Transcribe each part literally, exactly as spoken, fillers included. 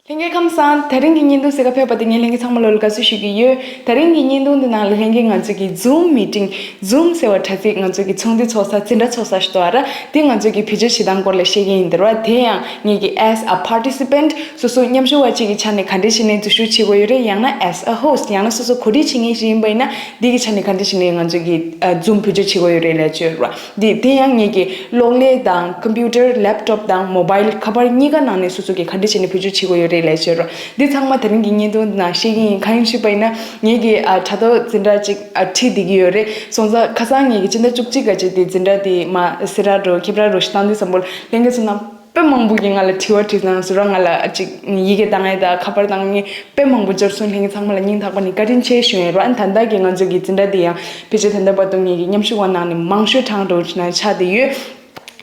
ལྷན་རྒྱས་ཁམས་བཟང་། དེ་རིང་གི་བརྙན་ཐུང་གཟིགས་ག་ཕེབས་པ་དེ་ངས་ལྷན་རྒྱས་ཚང་མ་ལོ་ལ་དགའ་བསུ་ཞུ་གི་ཡོད། དེ་རིང་གི་བརྙན་ཐུང་འདི་ནང་ལ་ལྷན་རྒྱས་ང་ཚོ་གི་Zoom meeting, Zoom ཟེར་བ་དྲ་ཚིགས་ང་ཚོ་གི་ཚོགས་འདུ་ཚོགས་ས་འཛིན་གྲྭ་ཚོགས་ས་ཞིག་འདུག་ཨ་ར། དེ་ང་ཚོ་གི་བེད་སྤྱོད་བྱེད་སྟངས་སྐོར་ལ་བཤད་ཀྱི་ཡིན། དེ་ར་དེ་ཡང་ངས་ཀྱི་as a participant སོ་སོ་མཉམ་ཞུགས་པ་གཅིག་གི་ཆ་ནས་ག་འདྲས་བྱས་ནས་འཛུལ་ཞུགས་བྱེད་དགོས་ཡོད་རེད། ཡང་ན་as a host ཡང་ན་སོ་སོ་གོ་སྒྲིག་བྱེད་མཁན་ཞིག་ཡིན་པ་ཡིན་ན་འདི་གི་ཆ་ནས་ག་འདྲས་བྱས་ནས་ང་ཚོ་གི་Zoom བེད་སྤྱོད་བྱེད་དགོས་ཡོད་རེད་ལབ་ཡོད་ར། འདི་དེ་ཡང་ངེད་ཀྱི་གློག་ཀླད་དང་computer, laptop དང་mobile ཁ་པར་གཉིས་ཀ་ནང་ནས་སོ་སོ་གིས་ག་འདྲ་བྱས་ནས་བེད་སྤྱོད་བྱེད་དགོས་ཡོད་རེད་ལབ་བཤད་རོགས། འདི་ཚང་མ་དེ་རིང་གི་བརྙན་ཐུང་ནང་བཤད་ཀྱི་ཡིན། གང་ཡིན་ཞུས་པ་ཡིན་ན་ངེད་ཀྱི་ཨ་དྲ་ཐོག་འཛིན་གྲྭ་གཅིག་ཨ་ཁྲིད་བསྡད་ཀྱི་ཡོད་རེད། སོང་ཙང་ཁ་སང་ངེད་ཀྱི་སྤྱི་ཟླ་བཅུ་གཅིག་ག་ཅིག་དེ་འཛིན་གྲྭ་དེ་མ་སེ་ར་འགྲོ་ཁྱེད་ར་འགྲོ་ཞིག་བཏང་དུས་ཙམ་པོ་ལྷན་རྒྱས་ཚོ་ནང་དཔེ་མང་པོ་གིས་ང་ལ་དྲི་བ་དྲིས་སོང་། སུ་ར་ང་ལ་ཨ་ཅིག་ཡི་གེ་བཏང་ཡས་དང་ཁ་པར་བཏང་ཡས་དཔེ་མང་པོ་འབྱོར་སོང་། ལྷན་རྒྱས་ཚང་མ་ལ་སྙིང་ཐག་པ་ནས་བཀའ་དྲིན་ཆེ་ཞུ་ཡས་རོགས། ཨ་ནི་ད་ལྟ་གི་ང་ཚོ་གི་འཛིན་གྲྭ་འདི་ཡང་ཕལ་ཆེར་ད་ལྟ་བར་དུ་ངེད་ཀྱི་མཉམ་ཞུགས་པ་ནང་ནས་མང་ཤོས་གྲངས་འགྲོ་ན་ཆགས་བསྡད་ཡོད།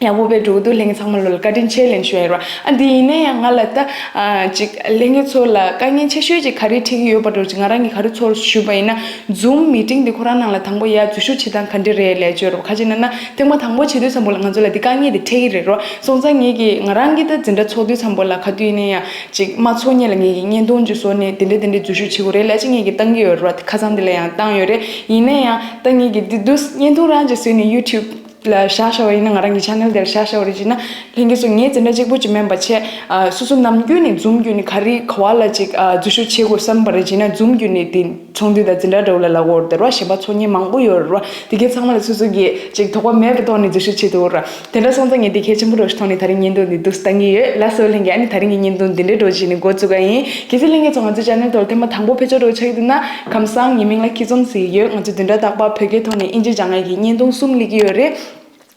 ཡག་པོ་དཔེ་འགྲོ་གི་འདུག་ལྷན་རྒྱས་ཚང་མ་ལོ་ལ་བཀའ་དྲིན་ཆེ་ལན་ཞུ་ཡས་རོགས། ཨ་འདི་ཡིན་ན་ཡང་ང་ལ་ད་ཨ་ཅིག་ལྷན་རྒྱས་ཚོ་ལ་དཀའ་ངལ་ཆེ་ཤོས་ཅིག་ག་རེ་འཕྲད་ཀྱི་ཡོད་པ་འགྲོ་ཅིག་ང་རང་གིས་ག་རེ་ཚོར་ཞུས་པ་ཡིན་ན་Zoom meeting འདི་ཁོ་རང་ནང་ལ་དང་པོ་ཡར་འཛུལ་ཞུགས་བྱེད་སྟངས་ག་འདྲ་རེད་ལབ་བརྗོད་རོགས། ག་ཅི་ན་ན་ཐེངས་མ་དང་པོ་བྱེད་དུས་ཙམ་པོ་ལ་ང་ཚོ་ལ་འདི་དཀའ་ངལ་འདི་འཕྲད་ཀྱི་རེད་རོགས། སོང་ཙང་ངེད་ཀྱིས་ང་རང་གིས་ད་འཛིན་གྲྭ་ཚོགས་དུས་ཙམ་པོ་ལ་ག་དུས་ཡིན་ན་ཡང་ཅིག་མ་ཚོགས་སྔོན་ལ་ངེད་ཀྱིས་བརྙན་ཐུང་ཅིག་བཟོས་ནས་འདི་འདྲ་འདི་འདྲ་འཛུལ་ཞུགས་བྱེད་དགོས་རེད་ལབ་ཅིག་ངེད་ཀྱིས་བཏང་གི་ཡོད་རེད་བ། ཁ་སང་འདི་ལ་ཡང་བཏང་ཡོད་རེད། ཡིན་ན་ཡང་ད་ངེད་ཀྱིས་འདི་འདུག་བརྙན་ཐུང་རང་ཅིག་བཟོས་ནས་YouTube ལ་བཞག་བཞག་པ་ཡིན་ན་ང་རང་གི་channel དེར་བཞག་བཞག་པ་རེད་ཅེ་ན་ལྷན་རྒྱས་ཚོ་ངའི་འཛིན་གྲྭ་གཅིག་པུ་ཅིག་མིན་པ་བྱས་ཨ་སོ་སོ་ནམ་རྒྱུན་ནས་Zoom བརྒྱུད་ནས་ག་རེ་ག་བ་ལ་ཅིག་ཨ་འཛུལ་ཞུགས་བྱེད་དགོས་བསམ་པ་རེད་ཅེ་ན་Zoom བརྒྱུད་ནས་དེ་ཚོགས་འདུ་དང་འཛིན་གྲྭ་འདྲ་བོ་ལ་ལབ་དགོས་རེད་དེ་ར། གཞན་པ་ཚོགས་མཁན་མང་པོ་ཡོད་རེད་ར། དེ་གའི་ཚང་མ་ལ་སོ་སོ་གིས་ཅིག་དོགས་པ་མེད་པའི་ཐོག་ནས་འཛུལ་ཞུགས་བྱེད་ཐུབ་ར། དེ་འདྲ་སོང་ཙང་ངས་དེ་གལ་ཆེན་པོ་རོ་ཞིག་ཐོག་ནས་ད་རིང་བརྙན་ཐུང་འདི་འདུག་སེ་བཏང་གི་ཡོད། ལགས་སོ་ལྷན་རྒྱས། ཨ་ནི་ད་རིང་གི་བརྙན་ཐུང་འདི་འདྲའི་འགྲོ་བྱས་ནས་འགོ་བཙུགས་ག་ཡིན། གལ་སྲིད་ལྷན་རྒྱས་ཚོ་ང་ཚོའི་channel ཐོག་ཐེངས་མ་དང་པོ་ཕེབས་ཆོག་འགྲོ་ཆགས་ཀྱི་འདུག་ན་ཁམས་བཟང་། ངའི་མིང་ལ་སྐྱིད་འཛོམས་ཟེར་གྱི་ཡོད། ང་ཚོ་བདུན་ཕྲག་རྟག་པར་བོད་སྐད་ཐོག་ནས་དབྱིན་ཇི་སྦྱང་ཡས་ཀྱི་བརྙན་ཐུང་གསུམ་སླེབས་ཀྱི་ཡོད་རེད།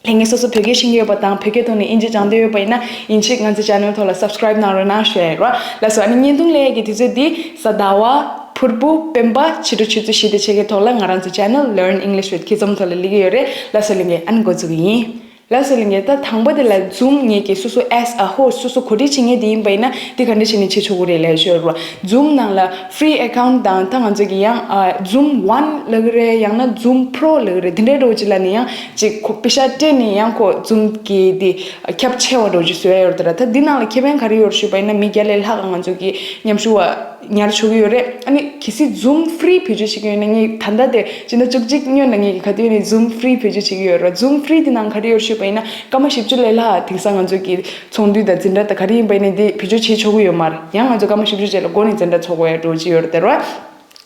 ལྷན་རྒྱས་སོ་སོ་བོད་སྐད་ཤེས་ཀྱི་ཡོད་པ་དང་བོད་སྐད་ཐོག་ནས་དབྱིན་ཇི་སྦྱང་འདོད་ཡོད་པ་ཡིན་ན་ཡིན་གཅིག་ང་ཚོའི་channel ཐོག་ལ་subscribe གནང་རོགས་གནང་ཞུ་ཡ་ཡིན་རོགས། ལགས་སོ། ཨ་ནི་བརྙན་ཐུང་སླེབས་ཡས་ཀྱི་དུས་ཚོད་འདི་གཟའ་ཟླ་བ། ཕུར་བུ། སྤེན་པ། ཕྱི་དྲོ་ཆུ་ཚོད་བཞི་དང་ཕྱེད་ཀའི་ཐོག་ལ་ང་རང་ཚོའི་channel Learn English with Kids Om ཐོག་ལ་སླེབས་ཀྱི་ཡོད་རེད། ལགས་སོ་ལྷན་རྒྱས། ཨ་ནི་འགོ་བཙུགས་ཀྱི་ཡིན། ལགས་སོ་ལྷན་རྒྱས། ད་དང་པོ་དེ་ལ་Zoom ངེད་ཀྱིས་སོ་སོ་as a host སོ་སོ་གོ་སྒྲིག་བྱེད་མཁན་དེ་ཡིན་པ་ཡིན་ན་དེ་ག་འདྲ་བྱས་ནས་བྱེད་ཆོག་གི་རེད་ལབ་ཤོད་རོགས། Zoom ནང་ལ་free account དང་ད་ང་ཚོ་གི་ཡང་ཨ་Zoom One ལབ་ཀྱི་རེད། ཡང་ན་Zoom Pro ལབ་ཀྱི་རེད། དེ་འདྲའི་འདྲ་བོ་ཅིག་ལ་ནི་ཡང་ཅིག་ཁོ་པེ་ཤ་སྤྲད་ནས་ཡང་ཁོ་Zoom གི་དེ་ཁྱབ་ཆེ་བ་འདྲ་བོ་ཅིག་བཟོ་ཡ་ཡོད་རེད་ད་ར། ད་འདི་ནང་ལ་ཁེ་ཕན་ག་རེ་ཡོད་ཞུས་པ་ཡིན་ན་མི་བརྒྱ་ལས་ལྷག་ང་ཚོ་གི་མཉམ་ཞུགས་པ་ཉར་ཆོག་གི་ཡོད་རེད། ཨ་ནི་གལ་སྲིད་Zoom free བེད་སྤྱོད་བྱེད་ཀྱི་ཡོད་ན་ངས་ད་ལྟ་དེ་སྤྱི་ཟླ་བཅུ་གཅིག་སྔོན་ལ་ངས་ཀྱི་ག་དུས་ནས་Zoom free བེད་སྤྱོད་བྱེད་ཀྱི་ཡོད་རེད། Zoom free དེ་ནང་ག་རེ་ཡོད་ཞུས་པ་ཡིན་ན་སྐར་མ་བཞི་བཅུ་ལས་ལྷག་དེང་སང་ང་ཚོ་གི་ཚོགས་འདུ་དང་འཛིན་གྲྭ་དང་ག་རེ་ཡིན་པ་ཡིན་ན་དེ་བེད་སྤྱོད་བྱེད་ཆོག་གི་ཡོད་མ་རེད། ཡང་ང་ཚོ་སྐར་མ་བཞི་བཅུ་རྗེས་ལ་སྒོ་ནས་འཛིན་གྲྭ་ཚོགས་དགོས་ཡ་འདྲ་བོ་ཅིག་ཡོད་རེད་དེ་རེད་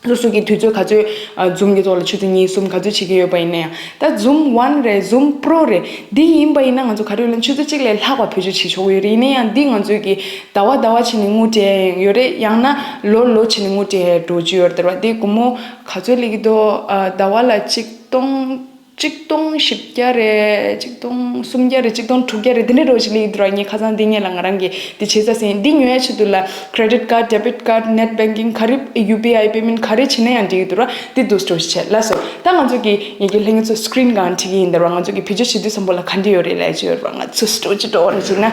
བ། སོ་སོ་གི་དུས་ཚོད་ག་ཚོད་ཨ་Zoom གི་ཐོག་ལ་ཆུ་ཚོད་གཉིས་གསུམ་ག་ཚོད་བྱེད་ཀྱི་ཡོད་པ་ཡིན་ན་ཡང་ད་Zoom One རེད། Zoom Pro རེད། འདི་ཡིན་པ་ཡིན་ན་ང་ཚོ་ག་རེ་ཡོད་ལ་ཆུ་ཚོད་གཅིག་ལས་ལྷག་པ་བེད་སྤྱོད་བྱེད་ཆོག་གི་ཡོད་རེད། ཡིན་ན་ཡང་འདི་ང་ཚོས་ཀྱི་ཟླ་བ་ཟླ་བ་བྱས་ནས་དངུལ་སྤྲད་ཡོད་རེད། ཡང་ན་ལོ་ལོ་བྱས་ནས་དངུལ་སྤྲད་འགྲོ་གི་ཡོད་རེད་དེ་རེད་བ། འདི་སྒོར་མོ་ག་ཚོད་སླེབས་ཀྱི་འདུག་ཨ་ཟླ་བ་ལ་ཆིག་སྟོང་ཆིག་སྟོང་བཞི་བརྒྱ་རེད། ཆིག་སྟོང་སུམ་བརྒྱ་རེད། ཆིག་སྟོང་དྲུག་བརྒྱ་རེད། དེ་འདྲ་འདྲ་བོ་ཞིག་སླེབས་ཀྱི་འདུག་ར། ངས་ཁ་སང་འདི་སྔོན་ལ་ང་རང་གིས་འདི་བྱེད་ས་ཟིན། འདི་ཉོ་ཡ་ཆེད་དུ་ལ་credit card, debit card, net banking ག་རེ་U P I payment ག་རེ་བྱེད་ན་ཡང་འགྲིག་གི་འདུག་ར། འདི་འདུག་སྤྲོ་ཞིག་བྱས། ལགས་སོ། ད་ང་ཚོ་གི་ངེད་ཀྱི་ལྷན་རྒྱས་ཚོ་screen སྒང་ཁྲིད་ཀྱི་ཡིན་ད་ར། ང་ཚོ་གི་བེད་སྤྱོད་བྱེད་དུས་ཙམ་པོ་ལ་ག་འདྲ་ཡོད་རེད་ལབ་ཀྱི་ཡོད་ར། ང་ཚོ་སྤྲོ་ཅི་སྤྲོ་ར་བྱེད་ན།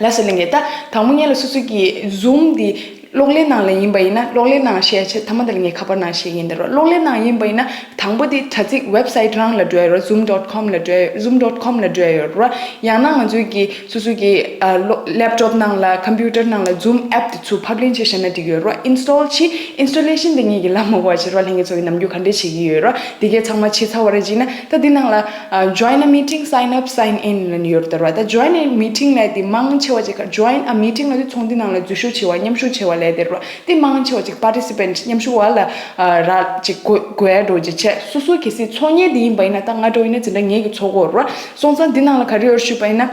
ལགས་སོ་ལྷན་རྒྱས། ད་དང་པོ་ངེད་ལ་སོ་སོ་གི་Zoom འདི་གློག་ཀླད་ནང་ལ་ཡིན་པ་ཡིན་ན་གློག་ཀླད་ནང་བཤད་ཆེད་ཐ་མ་དེ་ལ་ངས་ཁ་པར་ནང་བཤད་ཀྱི་ཡིན་ད་ར། གློག་ཀླད་ནང་ཡིན་པ་ཡིན་ན་དང་པོ་དེ་དྲ་ཚིགས་website རང་ལ་འགྲོ་ཡ་ར། zoom dot com ལ་འགྲོ་ཡ། zoom dot com ལ་འགྲོ་ཡ་ཡོད་ར། ཡང་ན་ང་ཚོའི་གི་སོ་སོ་གི་ཨ་གློག་laptop ནང་ལ་computer ནང་ལ་Zoom app དེ་ཚུར་ཕབ་ལེན་བྱས་བཞག་ན་འགྲིག་ཡོད་ར། install བྱེད། installation དེ་ངེད་ཀྱིས་ལབ་མ་དགོས་པ་བྱེད་ར། ལྷན་རྒྱས་ཚོ་གི་ནམ་རྒྱུན་ག་འདྲས་བྱེད་ཀྱི་ཡོད་ར། དེ་གས་ཚང་མ་བྱས་ཚར་བ་ར་བྱས་ན་ད་འདི་ནང་ལ་ཨ་join a meeting, sign up, sign in ལབ་ནས་ཡོད་རེད་ད་ར། ད་join a meeting ལབ་དེ་མང་ཆེ་བ་ཅིག་ག་join a meeting ལབ་དེ་ཚོགས་འདུ་ནང་ལ་འཛུལ་ཞུགས་བྱེད་པ་མཉམ་ཞུགས་བྱེད་པ་ལབ་དེ་ར། དེ་མང་ཆེ་བ་ཅིག་participant མཉམ་ཞུགས་པ་ལ་ཨ་ར་ཅིག་དགོས་དགོས་ཡ་འདྲ་བོ་ཅིག་བྱས། སོ་སོ་གལ་སྲིད་ཚོགས་མཁན་དེ་ཡིན་པ་ཡིན་ན་ད་ང་འདྲ་བོ་ཡིན་ན་འཛིན་གྲྭ་ངེད་ཀྱིས་ཚོགས་དགོས་ར། སོང་ཙང་འདི་ནང་ལ་ག་རེ་ཡོད་ཞུས་པ་ཡིན་ན།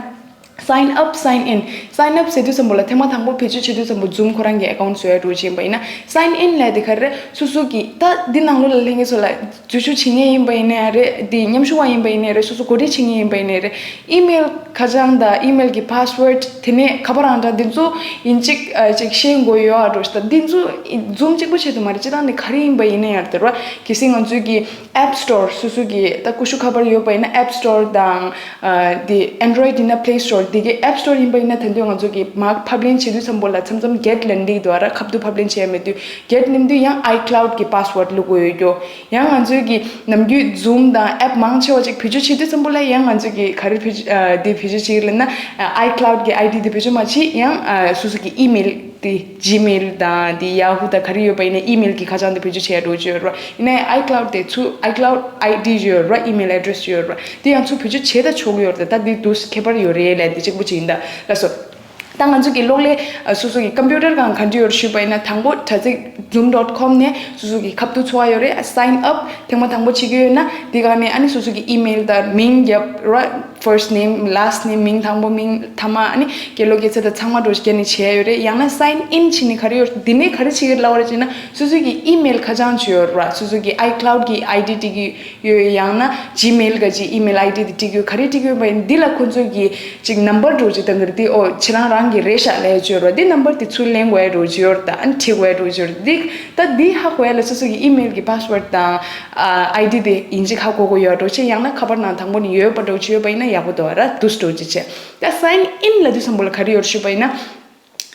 sign up, sign in. sign up ཟེར་དུས་ཙམ་པོ་ལ་ཐེངས་མ་དང་པོ་བེད་སྤྱོད་བྱེད་དུས་ཙམ་པོ་Zoom ཁོ་རང་གི་account བཟོ་ཡ་འདྲ་བོ་ཅིག་ཡིན་པ་ཡིན་ན། sign in ལབ་དེ་ག་རེ་རེད། སོ་སོ་གི་ད་འདི་ནང་ལོགས་ལ་ལྷན་རྒྱས་ཚོ་ལ་འཛུལ་ཞུགས་བྱེད་མཁན་ཡིན་པ་ཡིན་ན་ཡང་རེད། འདི་མཉམ་ཞུགས་པ་ཡིན་པ་ཡིན་ན་ཡང་རེད། སོ་སོ་གོ་སྒྲིག་བྱེད་མཁན་ཡིན་པ་ཡིན་ན་ཡང་རེད། email ཁ་བྱང་དང་email གི་password དེ་ནས་ཁ་པར་ཨང་གྲངས་འདི་ཚོ་ཡིན་གཅིག་ཨ་ཅིག་ཤེས་དགོས་ཡོད་ཨ་འགྲོ་ཞིག་ད་འདི་ཚོ་Zoom གཅིག་པོ་ཆེད་དུ་མ་རེད། སྤྱིར་བཏང་ནས་ག་རེ་ཡིན་པ་ཡིན་ན་ཡང་རེད་དེ་ར། གལ་སྲིད་ང་ཚོའི་གི་App Store སོ་སོ་གི་ད་ཀུ་ཤུ་ཁ་པར་ཡོད་པ་ཡིན་ན་App Store དང་ཨ་དེ་Android ཡིན་ན་Play Store དེ་གའི་App Store་ཡིན་པ་ཡིན་ན་ད་དུང་ང་ཚོ་གི་མར་ཕབ་ལེན་བྱེད་དུས་ཙམ་པོ་ལ་མཚམས་མཚམས་Get་ལབ་འདི་འདུག་ར། ཁ་ཐུག་ཕབ་ལེན་བྱས་མེད་དུས་Get་ནེམ་དུས་ཡང་iCloud་གི་password་བླུག་དགོས་ཡོད་རྒྱུ། ཡང་ང་ཚོའི་གི་ནམ་རྒྱུན་Zoom་དང་app་མང་ཆེ་བ་ཅིག་བེད་སྤྱོད་བྱེད་དུས་ཙམ་པོ་ལ་ཡང་ང་ཚོའི་གི་ག་རེ་བེད་སྤྱོད་ཨ་དེ་བེད་སྤྱོད་བྱེད་ཀྱི་ལབ་ན་ཨ་iCloud་གི་ID་དེ་བེད་སྤྱོད་མ་བྱེད། ཡང་ཨ་སོ་སོ་གི་email་དེ་Gmail་དང་དེ་Yahoo་དང་ག་རེ་ཡོད་པ་ཡིན་ན་email་གི་ཁ་བྱང་དེ་བེད་སྤྱོད་བྱེད་ཡ་འགྲོ་གི་ཡོད་ར། ཡིན་ནའི་iCloud་དེ་ཚུར་iCloud ID་ཡོད་ར། email address་ཡོད་ར། དེ་ཡང་ཚུར་བེད་སྤྱོད་བྱེད་ད་ཆོག་གི་ཡོད་རེད། ད་དེ་དུས་ཁྱད་པར་ཡོད་རེད་ལབ་དེ་གཅིག་པུ་ཅིག་ཡིན་ད་ལགས་སོ། ད་ང་ཚོ་གི་གློག་ཀླད་ཨ་སོ་སོ་གི་computer་སྒང་ག་འདྲ་ཡོད་ཞུས་པ་ཡིན་ན་དང་པོ་དྲ་ཚིགས་zoom dot com་ནས་སོ་སོ་གི་ཁ་ཐུག་འཚོལ་བ་ཡོད་རེད། Sign up་ཐེངས་མ་དང་པོ་བྱེད་ཀྱི་ཡོད་ན་དེ་ག་ནས་ཨ་ནི་སོ་སོ་གི་email་དང་མིང་རྒྱབ་ར། first name, last name། མིང་དང་པོ་མིང་མཐའ་མ་ཨ་ནི་སྐྱེས་ལོ་སྐྱེས་ཚེས་དང་ཚང་མ་འགྲོ་བྱས་ནས་བྱས་ཡོད་རེད། ཡང་ན་sign in་བྱས་ནས་ག་རེ་ཡོད་འདི་ནས་ག་རེ་བྱེད་ཀྱི་ལབ་པ་རེད་ཅེ་ན་སོ་སོ་གི་email་ཁ་བྱང་བྱས་ཡོད་ར། སོ་སོ་གི་iCloud་གི་ID་སྤྲད་ཀྱི་ཡོད། ཡང་ན་Gmail་ག་ཅིག་email ID་དེ་སྤྲད་ཀྱི་ཡོད། ག་རེ་སྤྲད་ཀྱི་ཡོད་པ་ཡིན་འདི་ལ་ཁོ་ཚོ་གི་ཅིག་number་འགྲོ་ཅིག་བཏང་གི་རེད། དེ་ཨོ་ཁྱེད་རང་རང་གི་རེད་ཤག་ལབ་ཡ་བྱས་ཡོད་ར། འདི་number་དེ་ཚུར་ལེན་དགོས་ཡ་འགྲོ་ཅིག་ཡོད་ར། ད་ཨ་ནི་བྲིས་དགོས་ཡ་འགྲོ་ཅིག་ཡོད་ར། འདི་ད་འདི་ཧ་གོ་ཡ་ལ་སོ་སོ་གི་email་གི་password་དང་ཨ་ID་དེ་ཡིན་གཅིག་ཧ་གོ་དགོས་ཡོད་འགྲོ་ཅིག་ཡང་ན་ཁ་པར་ནང་དང་པོ་ནས་ཡོད་པ་འགྲོ་ཅིག་ཡོད་པ་ཡིན་ན་ཡག་པོ་འདུག་ར། འདུག་སེ་འགྲོ་ཅིག་བྱས། ད་sign in་ལབ་དུས་ཙམ་པོ་ལ་ག་རེ་ཡོད་ཞུས་པ་ཡིན་ན།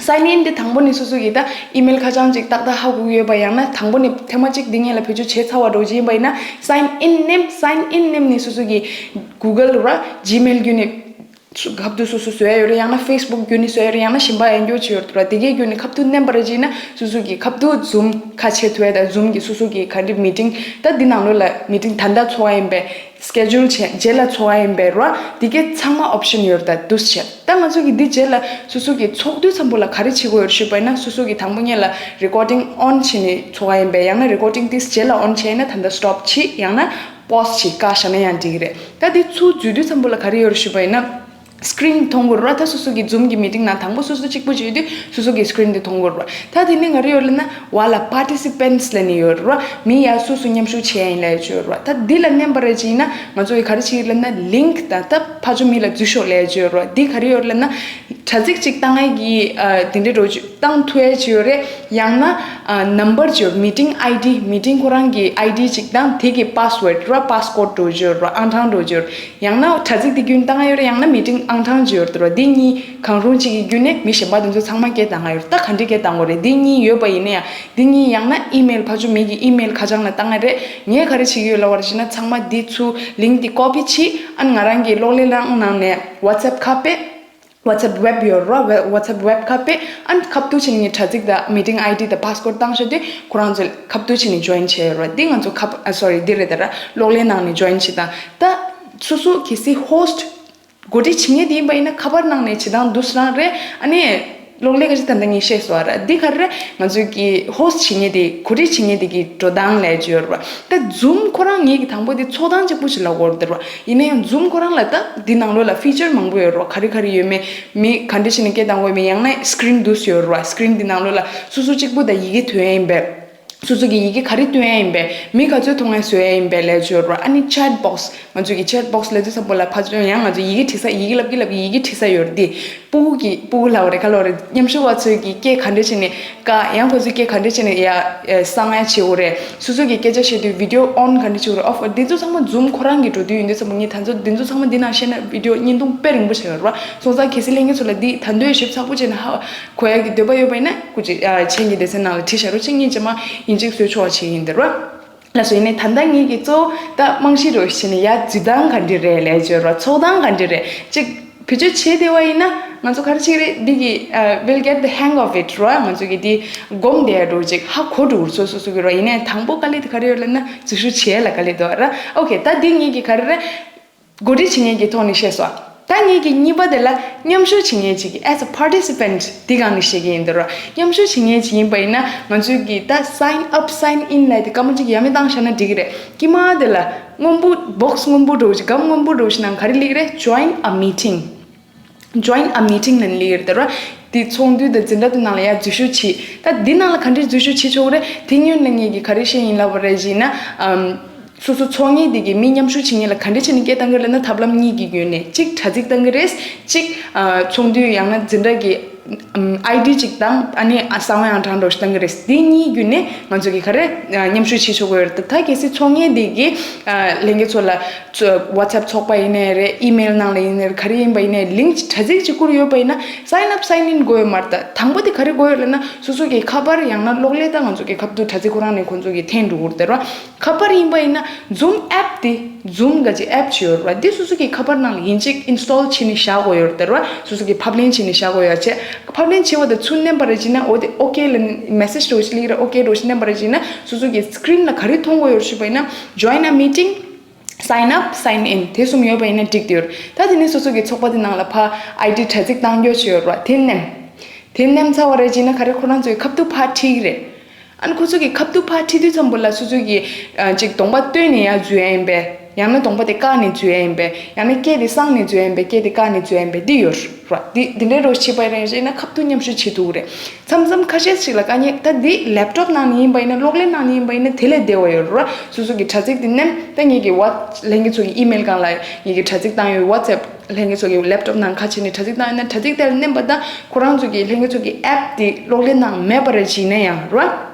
sign in་དེ་དང་པོ་ནས་སོ་སོ་གི་ད་email་ཁ་བྱང་ཅིག་ཏག་ཏག་ཧ་གོ་གི་ཡོད་པ་ཡང་ན་དང་པོ་ནས་ཐེངས་མ་གཅིག་འདི་སྔོན་ལ་བེད་སྤྱོད་བྱས་ཚར་བ་འདྲ་བོ་ཅིག་ཡིན་པ་ཡིན་ན་sign in་ནེམ། sign in་ནེམ་ནས་སོ་སོ་གི་Google་ར་Gmail་བརྒྱུད་ནས་ཁ་ཐུག་སོ་སོ་བཟོ་ཡ་ཡོད་རེད། ཡང་ན་Facebook་བརྒྱུད་ནས་བཟོ་ཡ་ཡོད་རེད། ཡང་ན་གཞན་པ་ཡང་སྐྱོ་ཆེ་ཡོད་རེད། དེ་གའི་བརྒྱུད་ནས་ཁ་ཐུག་མནན་པ་རེད་ཅེ་ན་སོ་སོ་གི་ཁ་ཐུག་Zoom་ཁ་ཕྱེ་ཐུབ་ཡ་དང་Zoom་གི་སོ་སོ་གི་ག་འདྲ་meeting་ད་འདི་ནང་ལོགས་ལ་meeting་ད་ལྟ་ཚོགས་ཡ་ཡིན་པས། schedule་བྱས་རྗེས་ལ་ཚོགས་ཡ་ཡིན་པས་ར། འདི་གའི་ཚང་མ་option་ཡོད་རེད། ད་འདུག་སེ་བྱས། ད་ང་ཚོ་གི་འདི་རྗེས་ལ་སོ་སོ་གི་ཚོགས་དུས་ཙམ་པོ་ལ་ག་རེ་བྱེད་དགོས་ཡོད་ཞུས་པ་ཡིན་ན་སོ་སོ་གི་དང་པོ་ཉིད་ལ་recording on་བྱས་ནས་ཚོགས་ཡ་ཡིན་པས། ཡང་ན་recording་དེ་རྗེས་ལ་on་བྱས་ཡིན་ན་ད་ལྟ་stop་བྱེད། ཡང་ན་pause་བྱེད་བཀག་བཞག་ན་ཡང་འགྲིག་གི་རེད། ད་འདི་ཚུར་འཛུལ་དུས་ཙམ་པོ་ལ་ག་རེ་ཡོད་ཞུས་པ་ཡིན་ན་screen་མཐོང་དགོས་རེད་ར། ད་སོ་སོ་གི་Zoom་གི་meeting་ནང་དང་པོ་སོ་སོ་གཅིག་པུ་བྱེད་དུས་སོ་སོ་གི་screen་དེ་མཐོང་དགོས་རེད་ར། ད་དེ་ནས་ག་རེ་ཡོད་ལབ་ན་བ་ལ་participants་ལབ་ནས་ཡོད་རེད་ར། མི་ཡ་སོ་སོ་མཉམ་ཞུགས་བྱས་ཡིན་ལབ་ཡ་ཅིག་ཡོད་རེད་ར། ད་འདི་ལ་མནན་པ་རེད་ཅེ་ན་ང་ཚོ་གི་ག་རེ་བྱེད་ཀྱི་ལབ་ན་link་དང་ད་ཕར་ཕྱོགས་མི་ལ་འཛུལ་ཤོག་ལབ་ཡ་ཅིག་ཡོད་རེད་ར། འདི་ག་རེ་ཡོད་ལབ་ན་དྲ་ཚིགས་གཅིག་བཏང་ཡ་གི་ཨ་དེ་འདྲའི་འགྲོ་བཏང་ཐུབ་ཡ་ཅིག་ཡོད་རེད། ཡང་ན་ཨ་number་ཅིག་ཡོད་meeting ID meeting་ཁོ་རང་གི་ID་གཅིག་དང་དེ་གི་password་ར་passcode་འགྲོ་ཅིག་ཡོད་ར། ཨང་གྲངས་འགྲོ་ཅིག་ཡོད་ར། ཡང་ན་དྲ་ཚིགས་དེ་བརྒྱུད་བཏང་ཡོད་རེད། ཡང་ན་meeting་ཨང་གྲངས་ཅིག་ཡོད་རེད། འདི་གཉིས་གང་རུང་གཅིག་གི་བརྒྱུད་ནས་མི་གཞན་པ་དེ་ཚོ་ཚང་མ་སྐད་བཏང་ཡ་ཡོད་རེད། ད་ག་འདྲས་སྐད་བཏང་དགོས་རེད། འདི་གཉིས་ཡོད་པ་ཡིན་ན་ཡང་འདི་གཉིས་ཡང་ན་email་ཕར་ཕྱོགས་མི་གི་email་ཁ་བྱང་ལ་བཏང་ཡ་རེད། ངས་ག་རེ་བྱེད་ཀྱི་ཡོད་ལབ་པ་རེད་ཅེ་ན་ཚང་མ་འདི་ཚུར་link་འདི་copy་བྱེད། ཨ་ང་རང་གི་གློག་ཀླད་ནང་ནང་ནས་WhatsApp་ཁ་ཕྱེ། WhatsApp web་ཡོད་རེད་བ། WhatsApp web་ཁ་ཕྱེ། ཨ་ཁ་ཐུག་བྱས་ནས་ངའི་དྲ་ཚིགས་དང་meeting ID་དང་passcode་བཏང་བཞག་དུས་ཁོ་རང་ཚོ་ཁ་ཐུག་བྱས་ནས་join་བྱས་ཡོད་རེད་བ། འདི་ང་ཚོ་ཁ་ཨ་sorry་འདི་རེད་ད་ར། གློག་ཀླད་ནང་ནས་join་བྱེད་སྟངས། ད་སོ་སོ་གལ་སྲིད་host་འགོ་ཁྲིད་བྱེད་མཁན་དེ་ཡིན་པ་ཡིན་ན་ཁ་པར་ནང་ནས་བྱེད་སྟངས་འདུག་སེ་རང་རེད། ཨ་ནི་གློག་ཀླད་ཁ་ཤས་ད་ལྟ་ངས་བཤད་སོང་བ་ར། འདི་ག་རེ་རེད། ང་ཚོས་ཀྱི་host་བྱེད་མཁན་དེ་གོ་སྒྲིག་བྱེད་མཁན་དེ་གི་འགྲོ་སྟངས་ལས་བརྗོད་ར། ད་Zoom་ཁོ་རང་ངེད་ཀྱི་དང་པོ་དེ་ཚོགས་སྟངས་གཅིག་པུ་ཞིག་ལ་གོ་ར་དེ་ར། ཡིན་ན་ཡང་Zoom་ཁོ་རང་ལ་ད་འདི་ནང་ལོགས་ལ་feature་མང་པོ་ཡོད་ར། ག་རེ་ག་རེ་ཡོད་མེད། མི་ག་འདྲ་བྱས་ནས་སྐད་བཏང་དགོས་མེད། ཡང་ན་screen་འདུག་སེ་ཡོད་ར། screen་འདི་ནང་ལོགས་ལ་སོ་སོ་གཅིག་པུ་ད་ཡི་གེ་ཐོན་ཡ་ཡིན་པས། སོ་སོ་གི་ཡི་གེ་ག་རེ་སྟོན་ཡ་ཡིན་པས། མི་ག་ཚོད་མཐོང་ཡ་བཟོ་ཡ་ཡིན་པས་ལས་བརྗོད་ར། ཨ་ནི་chat box་ང་ཚོ་གི་chat box་ལབ་དུས་ཙམ་པོ་ལ་ཕར་ཚུར་ཡང་ང་ཚོ་ཡི་གེ་བྲིས་ས་ཡི་གེ་ལབ་ཀྱི་ལབ་ཀྱི་ཡི་གེ་བྲིས་ས་ཡོད་རེད་དེ། སྤུ་གུ་གི་སྤུ་གུ་ལབ་པ་རེད་ག་ལབ་པ་རེད། མཉམ་ཞུགས་པ་ཚོས་ཀྱི་སྐད་ག་འདྲ་བྱས་ནས་བཀག་ཡང་ཁོ་ཚོས་སྐད་ག་འདྲ་བྱས་ནས་ཡ་ཨེ་གསང་ཡ་བྱེད་དགོས་རེད། སོ་སོ་གི་སྐད་ཆ་བཤད་དུས་video on་ག་འདྲ་བྱེད་དགོས་རེད། off་འདི་ཚོ་ཚང་མ་Zoom་ཁོ་རང་གི་འགྲོ་དུས་ཡིན་དུས་ཙམ་པོ་ངས་ད་ཚོ་འདི་ཚོ་ཚང་མ་འདི་ནང་བཤད་ན་video་བརྙན་ཐུང་དཔེ་རིང་པོ་ཆགས་ཡོད་རེད་བ། སོང་ཙང་གལ་སྲིད་ལྷན་རྒྱས་ཚོ་ལ་འདི་ད་འདོད་ཞིབ་ཚགས་པོ་བྱས་ནས་ཧ་གོ་ཡ་གི་འདོད་པ་ཡོད་པ་ཡིན་ན་སྐུ་མཁྱེན་ཨ་མཆན་གྱི་སྡེ་ཚན་ནང་ལ་བྲིས་བཞག་རོགས། ཅིག་ངས་རྗེས་མ་ཡིན་གཅིག་བཟོས་ཆོག་བྱེད་ཡིན་འདིར་བ། ལགས་སོ། ཡིན་ནའི་ད་ལྟ་ངེད་ཀྱིས་གཙོ་བོ་ད་རྨང་གཞི་རུ་བྱས་ནས་ཡ་འཛུལ་སྟངས་ག་འདྲ་རེད་ལས་བརྗོད་རོགས། ཚོགས་སྟངས་ག་འདྲ་རེད་ཅིག་བེད་སྤྱོད་བྱས་བསྡད་པ་ཡིན་ན་ང་ཚོ་ག་རེ་བྱེད་ཀྱི་རེད། འདི་གི་ཨ་we'll get the hang of it་རོགས། ང་ཚོ་གི་འདི་སྒོམ་བསྡད་ཡ་འགྲོ་ཅིག་ཧ་གོ་འགྲོ་རོགས། སོ་སོ་སོ་གི་རོགས། ཡིན་ནའི་དང་པོ་དཀའ་ལས་དེ་ག་རེ་ཡོད་ལབ་ན་འཛུལ་ཞུགས་བྱེད་ཡ་ལ་དཀའ་ལས་འདུག་ར། ཨོ་ཁེ། ད་འདི་ངེད་ཀྱི་ག་རེ་རེད། འགོ་ཁྲིད་བྱེད་མཁན་གྱི་ཐོག་ནས་བཤད་སོང་། ད་ངེད་ཀྱི་གཉིས་པ་དེ་ལ་མཉམ་ཞུགས་བྱེད་མཁན་ཅིག་as a participant་འདི་སྒང་ནས་བཤད་ཀྱི་ཡིན་འདུག་ར། མཉམ་ཞུགས་བྱེད་མཁན་ཅིག་ཡིན་པ་ཡིན་ན་ང་ཚོའི་གི་ད་sign up sign in་ལབ་དེ་སྐར་མ་གཅིག་ཡ་མེད་བཏང་བཞག་ན་འགྲིག་གི་རེད། དཀྱིལ་མ་དེ་ལ་སྔོན་པོ་box་སྔོན་པོ་འདྲ་བོ་ཞིག་སྒམ་སྔོན་པོ་འདྲ་བོ་ཞིག་ནང་ག་རེ་སླེབས་ཀྱི་རེད། join a meeting join a meeting་ལབ་ནས་སླེབས་ཀྱི་རེད་ད་ར། དེ་ཚོགས་འདུ་དང་འཛིན་གྲྭ་དེ་ནང་ལ་ཡར་འཛུལ་ཞུགས་བྱེད། ད་འདི་ནང་ལ་ག་འདྲས་འཛུལ་ཞུགས་བྱེད་ཆོག་གི་རེད། དེ་སྔོན་ལ་ངེད་ཀྱིས་ག་རེ་བཤད་ཡིན་ལབ་པ་རེད་ཅེ་ན། ཨམ། སོ་སོ་ཚོགས་མཁན་དེ་གིས་མི་མཉམ་ཞུགས་བྱེད་མཁན་ལ་ག་འདྲས་བྱས་ནས་སྐད་བཏང་གི་རེད་ལབ་ན་ཐབས་ལམ་གཉིས་ཀྱི་བརྒྱུད་ནས། གཅིག་དྲ་ཚིགས་བཏང་གི་རེད། གཅིག་ཨ། ཚོགས་འདུའི་ཡང་ན་འཛིན་གྲྭ་གི་ ཨམ་ཨའི་ཌི་གཅིག་དང་ཨ་ནི་ཨ་གསང་བའི་ཨང་གྲངས་འདྲ་བོ་ཞིག་བཏང་གི་རེད། འདི་གཉིས་བརྒྱུད་ནས་ང་ཚོ་གི་ག་རེ་ཨ་མཉམ་ཞུགས་བྱེད་ཆོག་གི་ཡོད་རེད། ད་གལ་སྲིད་ཚོགས་ངེས་འདི་གི་ཨ་ལྷན་རྒྱས་ཚོ་ལ་ཚོ་ཝ་ཚེབ་ཚོགས་པ་ཡིན་ནའི་རེད། ཨི་མེལ་ནང་ལ་ཡིན་ནའི་རེད། ག་རེ་ཡིན་པ་ཡིན་ནའི་ལིང་ཀི་དྲ་ཚིགས་གཅིག་བསྐུར་ཡོད་པ་ཡིན་ན་sign up sign in དགོས་ཡོད་མ་རེད། ད་དང་པོ་དེ་ག་རེ་དགོས་ཡོད་ལབ་ན་སོ་སོ་གི་ཁ་པར་ཡང་ན་གློག་ཀླད་ད་ང་ཚོ་གི་ཁ་བསྡུ་དྲ་ཚིགས་ཁོ་རང་ནས་ཁོང་ཚོ་གི་འཐེན་འགྲོ་གི་རེད་དེ་རེད་བ། ཁ་པར་ཡིན་པ་ཡིན་ན་Zoom app དེ་Zoom ག་ཅིག་app ཅིག་ཡོད་རེད་བ། འདི་སོ་སོ་གི་ཁ་པར་ནང་ལ་ཡིན་གཅིག་install བྱས་ནས་བཞག་དགོས་ཡོད་རེད་དེ་རེད་བ། སོ་སོ་གི་ཕབ་ལེན་བྱས་ནས་བཞག་དགོས་ཡོད་བྱས། ཕབ་ལེན་བྱས་པ་དང་ཚུར་མནན་པ་རེད་བྱས་ན་འོ་དེ་okay ལབ་ནས་message འདྲ་བོ་ཞིག་སླེབས་ཀྱི་རེད། okay འདྲ་བོ་ཞིག་མནན་པ་རེད་བྱས་ན་སོ་སོ་གི་screen ལ་ག་རེ་མཐོང་དགོས་ཡོད་ཞུས་པ་ཡིན་ན་join a meeting, sign up, sign in དེ་གསུམ་ཡོད་པ་ཡིན་ན་འགྲིག་བསྡད་ཡོད་རེད། ད་དེ་ནས་སོ་སོ་གི་ཚོགས་པ་དེ་ནང་ལ་ཕར་ཨའི་ཌི་དྲ་ཚིགས་བཏང་རྒྱུ་བྱས་ཡོད་རེད་བ། དེ་མནན། དེ་མནན་ཚར་བ་རེད་བྱས་ན་ག་རེ་ཁོ་རང་ཚོའི་ཁ་བསྡུ་ཕར་ཁྲིད་ཀྱི་རེད། ཨ་ནི་ཁོ་ཚོ་གི་ཁ་བསྡུ་ཕར་ཁྲིད་དུས་ཙམ་པོ་ལ་སོ་སོ་གི་ཨ་ཅིག་གདོང་པ་སྟོན་ནས་ཡར་འཛུལ་ཡ་ཡིན་པས། ཡང་ན་གདོང་པ་དེ་བཀག་ནས་འཛུལ་ཡ་ཡིན་པས། ཡང་ན་སྐད་དེ་གསང་ནས་འཛུལ་ཡ་ཡིན་པས། སྐད་དེ་བཀག་ནས་འཛུལ་ཡ་ཡིན་པས། འདི་ཡོད་རེད། འདི་འདྲའི་རོགས་བྱེད་པ་རེད་ན་ཁ་བསྡུ་མཉམ་ཞུགས་བྱེད་ཐུབ་ཀྱི་རེད། མཚམས་མཚམས་ཁ་ཤས་ཤིག་ལ་དཀའ་ངལ། ད་འདི་laptop ནང་ནས་ཡིན་པ་ཡིན་ན་གློག་ཀླད་ནང་ནས་ཡིན་པ་ཡིན་ན་དེ་ལས་བདེ་བ་ཡོད་རེད། སོ་སོ་གི་དྲ་ཚིགས་དེ་མནན། ད་ངེད་ཀྱི་ཝ་ལྷན་རྒྱས་ཚོ་གི་ཨི་མེལ་སྒང་ལ་ངེད་ཀྱི་དྲ་ཚིགས་བཏང་ཡོད། ཝ་ཚེབ་ལྷན་རྒྱས་ཚོ་གི་laptop ནང་ཁ་ཕྱེ་ནས་དྲ་ཚིགས་བཏང་ཡོད་ན་དྲ་ཚིགས་དེ་ལ་མནན་པ་དང་ཁོ་རང་ཚོ་གི་ལྷན་རྒྱས་ཚོ་གི་app དེ་གློག་ཀླད་ནང་མེད་པ་རེད་བྱས་ན་ཡང་རེད།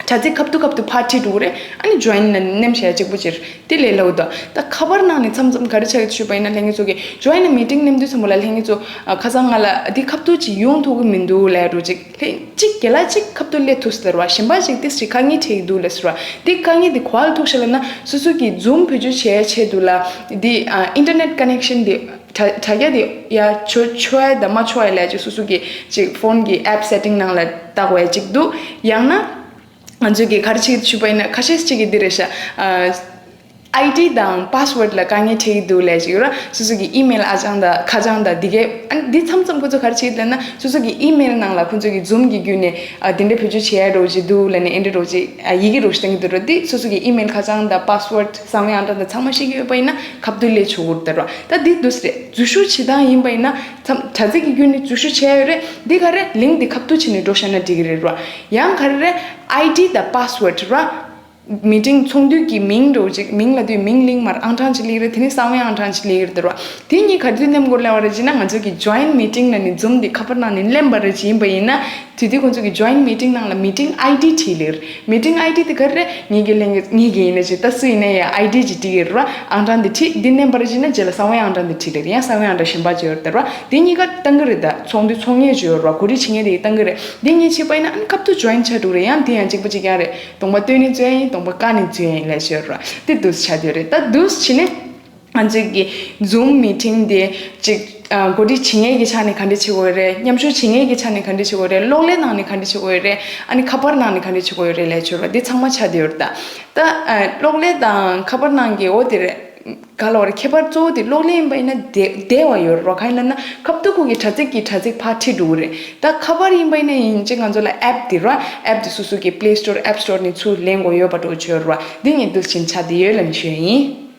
དྲ་ཚིགས་ཁ་བསྡུ་ཁ་བསྡུ་ཕར་ཁྲིད་འགྲོ་གི་རེད། ཨ་ནི་join ནས་མནན་བྱས་གཅིག་པུ་ཅིག་རེད། དེ་ལས་སླ་བོ་འདུག་ད་ཁ་པར་ནང་ནས་མཚམས་མཚམས་ག་རེ་ཆགས་ཀྱི་ཞུས་པ་ཡིན་ན་ལྷན་རྒྱས་ཚོ་གི་join a meeting མནན་དུས་ཙམ་པ་ལ་ལྷན་རྒྱས་ཚོ་ཨ་ཁ་སང་ང་ལ་འདི་ཁ་བསྡུ་ཅིག་ཡོང་ཐུབ་ཀྱི་མི་འདུག་ལབ་འགྲོ་ཅིག་ལྷན་གཅིག་རྒན་ལགས་གཅིག་ཁ་བསྡུ་སླེབས་ཐུབ་ཟེར་བ། གཞན་པ་ཅིག་ཏིས་ཅིག་དཀའ་ངལ་འཕྲད་ཀྱི་འདུག་ལབ་ཟེར་བ། འདི་དཀའ་ངལ་འདི་ག་པར་ཐུག་ཤག་ལབ་ན་སོ་སོ་གི་Zoom བེད་སྤྱོད་བྱེད་ཡ་ཆེད་དུ་ལ་འདི་ཨ་internet connection འདི་དྲ་དྲ་རྒྱ་འདི་ཡ་ཆོ་ཆོ་ཡ་དང་མ་ཆོ་ཡ་ལབ་ཅིག་སོ་སོ་གི་ཅིག་phone གི་app setting ནང་ལ་བལྟ་དགོས་ཡ་ཅིག་འདུག་ཡང་ན། ང་ཚོས་ཀྱི་ག་རེ་བྱེད་ཀྱི་ཞུས་པ་ཡིན་ན་ཁ་ཤས་ཅིག་གིས་འདི་རེད་ཤག་ཨ་ཨའི་ཌི་དང་password ལ་དཀའ་ངལ་འཕྲད་ཀྱི་འདུག་ལབ་ཅིག་ཡོད་ར། སོ་སོ་གི་ཨི་མེལ་ཨ་ཅང་དང་ཁ་བྱང་དང་འདི་གས། ཨ་འདི་མཚམས་མཚམས་ཁོ་ཚོ་ག་རེ་བྱེད་ཀྱི་ལབ་ན་སོ་སོ་གི་ཨི་མེལ་ནང་ལ་ཁོ་ཚོ་གི་Zoom གི་བརྒྱུད་ནས་ཨ་དེ་འདྲ་བེད་སྤྱོད་བྱེད་ཡ་འདྲ་བོ་ཅིག་འདུག་ལབ་ནས་ཨེ་འདྲ་འདྲ་བོ་ཅིག་ཨ་ཡི་གེ་འདྲ་བོ་ཞིག་བཏང་གི་འདུག་ར། འདི་སོ་སོ་གི་ཨི་མེལ་ཁ་བྱང་དང་password གསང་བའི་ཨང་གྲངས་དང་ཚང་མ་ཤེས་ཀྱི་ཡོད་པ་ཡིན་ན་ཁ་བསྡུ་ལས་ཆོག་གི་རེད་ད་ར། ད་འདི་འདུག་སེ་རེད། འཛུལ་ཞུགས་བྱེད་སྟངས་ཡིན་པ་ཡིན་ན་མཚམས་དྲ་ཚིགས་ཀྱི་བརྒྱུད་ནས་འཛུལ་ཞུགས་བྱས་ཡོད་རེད། འདི་ག་རེ་ལིང་ཀི་འདི་ཁ་བསྡུ་བྱས་ནས་འགྲོ་བཞག་ན་འགྲིག་གི་རེད་ར། ཡང་ག་རེ་རེད། ཨའི་ཌི་དང་password ར། meeting ཚོགས་འདུ་གི་མིང་འདྲ་བོ་ཅིག་མིང་ལབ་དུས་མིང་ལིང་མར་ཨང་གྲངས་ཅིག་སླེབས་རེད། དེ་ནས་གསང་བའི་ཨང་གྲངས་ཅིག་སླེབས་ཀྱི་རེད་དེ་ར། དེ་གཉིས་ག་དུས་མནན་དགོས་ལབ་པ་རེད་ཅེ་ན་ང་ཚོ་གི་join meeting ལབ་ནས་Zoom འདི་ཁ་པར་ནང་ནས་ལེན་པ་རེད་ཅེ་ཡིན་པ་ཡིན་ན་དེ་དུས་ཁོང་ཚོ་གི་join meeting ནང་ལ་meeting ཨའི་ཌི་བྲིས་ལེར། meeting ཨའི་ཌི་དེ་ག་རེ་རེད། ངེད་ཀྱི་ལྷན་རྒྱས་ངེད་ཀྱི་ཡིན་ན་ཅིག་ད་སུ་ཡིན་ན་ཡང་ཨའི་ཌི་ཅིག་བྲིས་ཀྱི་རེད་ར། ཨང་གྲངས་འདི་བྲིས། འདི་ལེན་པ་རེད་ཅེ་ན་རྗེས་ལ་གསང་བའི་ཨང་གྲངས་འདི་བྲིས་ལེར། ཡང་གསང་བའི་ཨང་གྲངས་གཞན་པ་ཅིག་ཡོད་རེད་དེ་ར། འདི་གཉིས་ཀ་བཏང་གི་རེད། ད་ཚོགས་འདུ་ཚོགས་མཁན་ཅིག་ཡོད་རེད་ར། གོ་སྒྲིག་བྱེད་མཁན་དེ་གིས་བཏང་གི་རེད། འདི་གཉིས་བྱས་པ་ཡིན་ན་ཨ་ནི་ཁ་བསྡུ་join བྱ་འགྲོ་གི་རེད། ཡང་འདི་ཡང་གཅིག་པ་གཅིག་རྐྱང་རེད། གདོང་པ་སྟོན་ནས་འཛུལ་ཡ་ཡིན། གདོང་པ་བཀག་ནས་འཛུལ་ཡ་ཡིན་ལབ་བྱས་ར། དེ་འདུག་སེ་ཆགས་བསྡད་ཡོད་རེད། ད་འདུག་སེ་བྱས་ནས་ང་ཚོས་ཀྱི་Zoom meeting དེ་ཅིག་ཨ་གོ་སྒྲིག་བྱེད་མཁན་གྱི་ཆ་ནས་ག་འདྲ་བྱེད་དགོས་རེད། མཉམ་ཞུགས་བྱེད་མཁན་གྱི་ཆ་ནས་ག་འདྲ་བྱེད་དགོས་རེད། གློག་ཀླད་ནང་ནས་ག་འདྲ་བྱེད་དགོས་རེད། ཨ་ནི་ཁ་པར་ནང་ནས་ག་འདྲ་བྱེད་དགོས་རེད་ལབ་བྱས་ར། འདི་ཚང་མ་ཆགས་བསྡད་ཡོད་རེད། ད་ད་ཨ་གློག་ཀླད་དང་ཁ་པར་ནང་གི་འོ་དེ་རེད། ག་ལབ་དགོས་རེད། ཁྱད་པར་གཙོ་བོ་དེ་གློག་ཀླད་ཡིན་པ་ཡིན་ན་བདེ་བདེ་བ་ཡོད་རེད་ར། གང་ཡིན་ལབ་ན་ཁ་བསྡུ་ཁོ་གི་དྲ་ཚིགས་ཀྱི་དྲ་ཚིགས་ཕར་ཁྲིད་འགྲོ་གི་རེད། ད་ཁ་པར་ཡིན་པ་ཡིན་ན་ཡིན་གཅིག་ང་ཚོ་ལ་app དེ་ར། app དེ་སོ་སོ་གི་Play Store, App Store ནས་ཚུར་ལེན་དགོས་ཡོད་པ་འདྲ་བོ་ཅིག་ཡོད་རེད་བ། འདི་ངས་འདུག་སེ་ཆགས་བསྡད་ཡོད་ལབ་ནས་ཞུ་ཡ་ཡིན།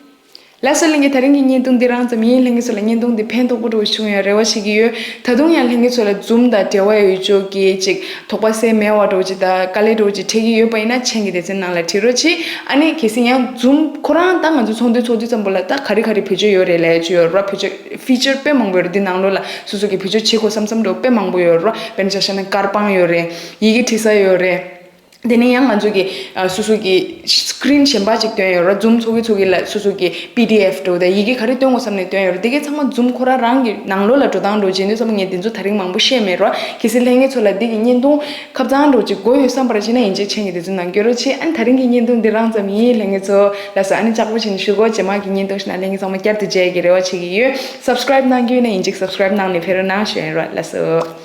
ལགས་སོ་ལྷན་རྒྱས། ད་རིང་གི་བརྙན་ཐུང་འདི་རང་ཙམ་ཡིན། ལྷན་རྒྱས་ཚོ་ལ་བརྙན་ཐུང་འདི་ཕན་ཐོགས་པོ་འདྲ་བོ་བྱུང་ཡོད་རེ་བ་བྱེད་ཀྱི་ཡོད། ད་དུང་ཡང་ལྷན་རྒྱས་ཚོ་ལ་Zoom དང་འབྲེལ་བ་ཡོད་ཅོག་གི་ཅིག་དོགས་པ་སེལ་མེད་པ་འདྲ་བོ་ཅིག་དང་དཀའ་ལས་འདྲ་བོ་ཅིག་འཕྲད་ཀྱི་ཡོད་པ་ཡིན་ན་མཆན་གྱི་སྡེ་ཚན་ནང་ལ་བྲིས་རོགས་གྱིས། ཨ་ནི་གལ་སྲིད་ཡང་Zoom ཁོ་རང་ད་ང་ཚོ་ཚོགས་འདུ་ཚོགས་དུས་ཙམ་པོ་ལ་ད་ག་རེ་ག་རེ་བེད་སྤྱོད་ཡོད་རེད་ལབ་ཡ་ཅིག་ཡོད་ར། བེད་སྤྱོད་feature དཔེ་མང་པོ་ཡོད་རེད། འདི་ནང་ལོགས་ལ་སོ་སོ་གི་བེད་སྤྱོད་བྱེད་དགོས་བསམ་བསམ་འདྲ་བོ་དཔེ་མང་པོ་ཡོད་ར། དཔེར་ན་ཆ་བཞག་ན་དཀར་པང་ཡོད་རེད། ཡི་གེ་བྲིས་ས་ཡོད་རེད། དེ་ནས་ཡང་ང་ཚོ་གི་ཨ་སོ་སོ་གི་screen གཞན་པ་ཅིག་སྟོན་ཡོད་ར། Zoom ཚོགས་ཀྱི་ཚོགས་ཀྱི་ལ་སོ་སོ་གི་པི་ཌི་ཨེཕ་འདྲ་བོ་དང་ཡི་གེ་ག་རེ་སྟོན་དགོས་བསམ་ནས་སྟོན་ཡོད་ར། དེ་གའི་ཚང་མ་Zoom ཁོ་རང་རང་གི་ནང་ལོགས་ལ་འགྲོ་སྟངས་འདྲ་བོ་བྱེད་དུས་ཙམ་པ་ངས་དེ་ཚོ་ད་རིང་མང་པོ་བཤད་མེད་ར། གལ་སྲིད་ལྷན་རྒྱས་ཚོ་ལ་འདི་གི་བརྙན་ཐུང་ཁ་བྱང་འདྲ་བོ་ཅིག་དགོས་ཡོད་བསམ་པ་ར་བྱས་ན་ཡིན་གཅིག་མཆན་གྱི་དེ་ཚོ་ནང་བསྐྱོད་རོགས་གྱིས། ཨ་ནི་ད་རིང་གི་བརྙན་ཐུང་འདི་རང་ཙམ་ཡིན། ལྷན་རྒྱས་ཚོ་ལགས་སོ། ཨ་ནི་ལྕགས་པོ་བྱས་ནས་ཞུ་གོ་རྗེས་མ་གི་བརྙན་ཐུང་ཞིག་ན་ལྷན་རྒྱས་ཚང་མ་བསྐྱར་དུ་མཇལ་གྱི་རེ་བ་བྱེད་ཀྱི་ཡོད། Subscribe གནང་རྒྱུ་ཡིན་ན་ཡིན་གཅིག་Subscribe གནང་ནས་ཕེབས་རོགས་གནང་ཞུ་ཡིན་ར། ལགས་སོ།